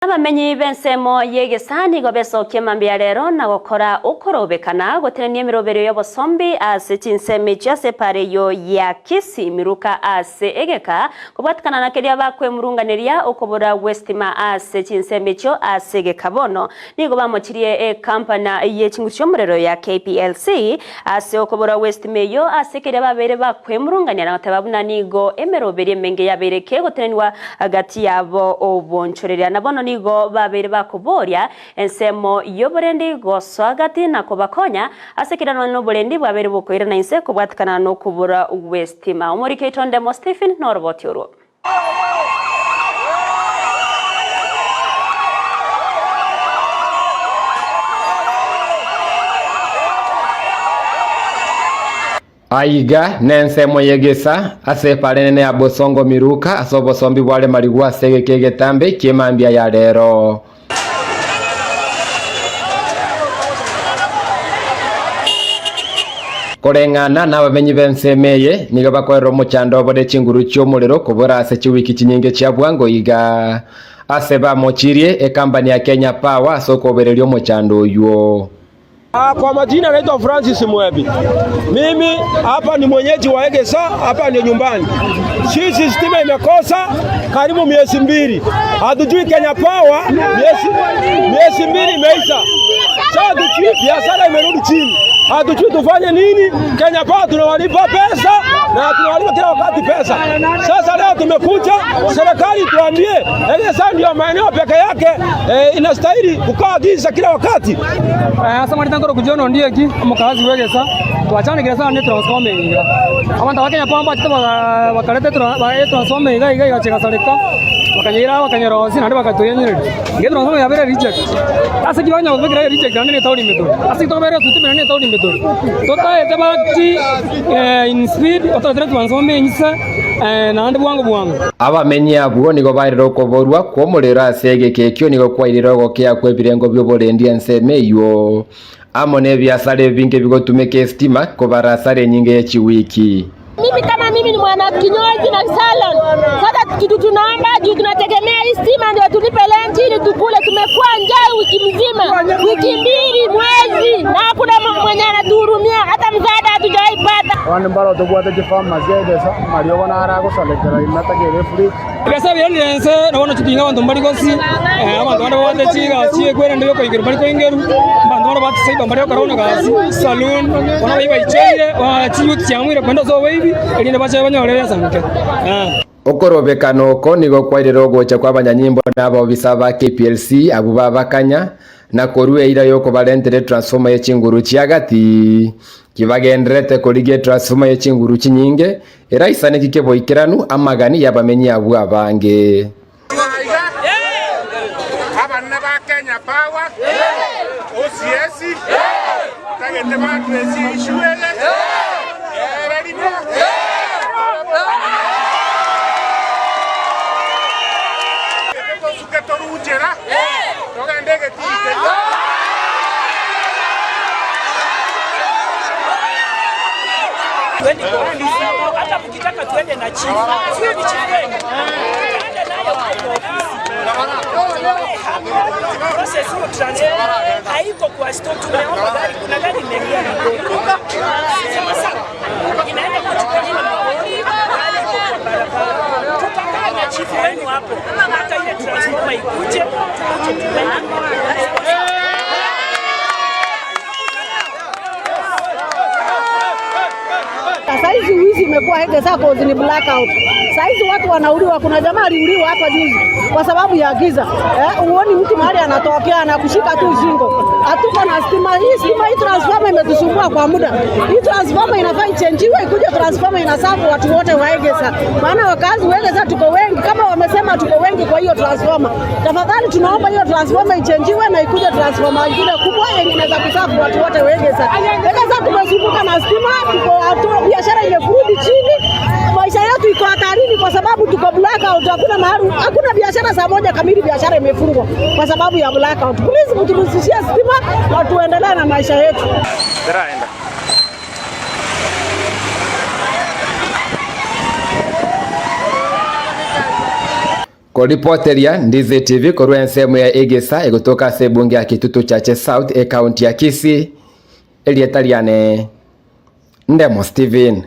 Abamenyi b'ensemo y'egesani nigo besokia mambia rero na gokora okorobekana gotenenia emeroberio y'obosombi ase chinsemo echio ase epara eyo ya Kisii Miruka ase egeka kobwatikana na keria bakwemurunganeria okobora gw'estima ase chinsemo echio ase egeka bono nigo bamochirie ekampana ye chinguru chi'omorero ya KPLC ase okobora gw'estima eyo ase keria babeire bakwemurungania na goteba buna nigo emeroberio emenge yabeire kegoteneniwa gati yabo obonchoreria na bono nigo babeire bakoboria ensemo y'oborendi gosoa gati na kobakonya ase kera nonya noborendi bwabeire bokoirana inse kobwatikana nokobora gw'estima. Omoriki oito Ndemo Stephen noroboti orwo. Aiga nensemo y'egesa ase epara enene ya Bosongo Miruka ase obosombi bware marigwa ase egeka egetambe ki'emambia ya rero. Koreng'ana nabamenyi b'ensemo eye, nigo bakoerera omochando obo ne chinguru chi'omorero kobora ase chiwiki chinyinge chia bwango iga. Ase bamochirie ekampani ya Kenya Power ase okobereria omochando oywo. Kwa majina naitwa Francis Mwebi. Mimi hapa ni mwenyeji wa Egesa, hapa ndio nyumbani. Sisi stima imekosa karibu miezi 2. Hatujui Kenya Power, miezi 2 imeisha. Sasa hatujui, biashara imerudi chini. Hatujui tufanye nini. Kenya Power tunawalipa pesa na tunawalipa kila wakati pesa. Sasa leo tumekuja serikali tuambie Egesa ndio maeneo peke yake inastahili kukaa giza kila wakati. Sasa mwali kujono ndiye ki omukazi wegesa twachanigire sana ni transformer iga abantu abakenya pamba chita bakalete transformer iga iga igachigasareka bakanyira bakanyerosi nandi bakatuyenyereri nge transformer yabere reject ase kibanya kubikira reject nandi ni tauni mitori ase kitobere suti nandi ni tauni mitori totaete bakti in speed ototere transformer enyisa nandi bwango bwango. Abamenyi abwo nigo bairire okoborwa kwa omorero ase egeka ekio nigo kwairire ogokea kwa ebirengo by'oborendi ensemo eywo amo n'ebiasara ebinge bigotumeka estima kobara asara enyinge ya chiwiki. Mimi kama mimi ni mwana kinyozi na salon. Sasa kitu tunaomba juu tunategemea hii stima ndio tulipe rent ili tukule. Tumekuwa njaa wiki mzima, wiki 2, mwezi, na hakuna mwenye anatuhurumia, hata msaada hatujawahi pata. Wale mbalo tobwate chifama ziegesa mariogo nara gusolekera imatakere fridge. Biasa byanense naona chitinga abantu mbali gosi abantu bandi bwate chiga chiye kwera ndio koingeru bali koingeru abantu bandi batsaiba mbali corona gasi saloon wana baiba icheire wa chiyu chamwire kwenda so weibi elinde bacha banyore yasanke. Okorobekano oko nigo kwairire ogocha kwa abanyanyimbo n'abobisa ba KPLC abo babakanya na korua eira yokobarentere transformer y'echinguru chiagati kibagenderete korigia transformer y'echinguru chinyinge eraisane kikeboikeranu amagani y'abamenyi abwo abange. Abana ba Kenya Power OCS tagete batresi ishuele Twende kwa ofisi. Hata mkitaka twende na chifu. Sio ni chifu wenu. Twende naye kwa ofisi. Process hiyo transfer haiko kwa store. Tumeomba gari, kuna gari imeingia na gari. Sema sawa. Inaenda kuchukuliwa na gari iko kwa barabara. Tutakaa na chifu wenu hapo. Hata ile transformer ikuje, tukuje tuende. Saizi wizi imekuwa Egesa cause ni blackout. Saizi watu wanauliwa, kuna jamaa aliuliwa hapa juzi kwa sababu ya giza. Uoni mtu mahali anatokea anakushika tu shingo. Hatuko na stima. Hii stima hii transformer imetusumbua kwa muda. Hii transformer inafaa ichenjiwe ikuje transformer inasafu watu wote wa Egesa. Maana wakazi wa Egesa tuko wengi, kama wamesema tuko wengi kwa hiyo transformer. Tafadhali tunaomba hiyo transformer ichenjiwe na ikuje transformer nyingine kubwa yenye inaweza kusafu watu wote wa Egesa. Egesa tumesumbuka na stima, tuko hatu, biashara imerudi chini. Maisha yetu iko hatarini kwa sababu tuko blackout. Hakuna mahali, hakuna biashara. Saa 1 kamili biashara imefungwa kwa sababu ya blackout. Please mturudishie stima na tuendelee na maisha yetu. Koripoteria Ndizi TV korwa ensemo ya Egesa egotoka ase ebunge ya Kitutu Chache South ekaunti ya Kisii, erieta riane Ndemo Steven.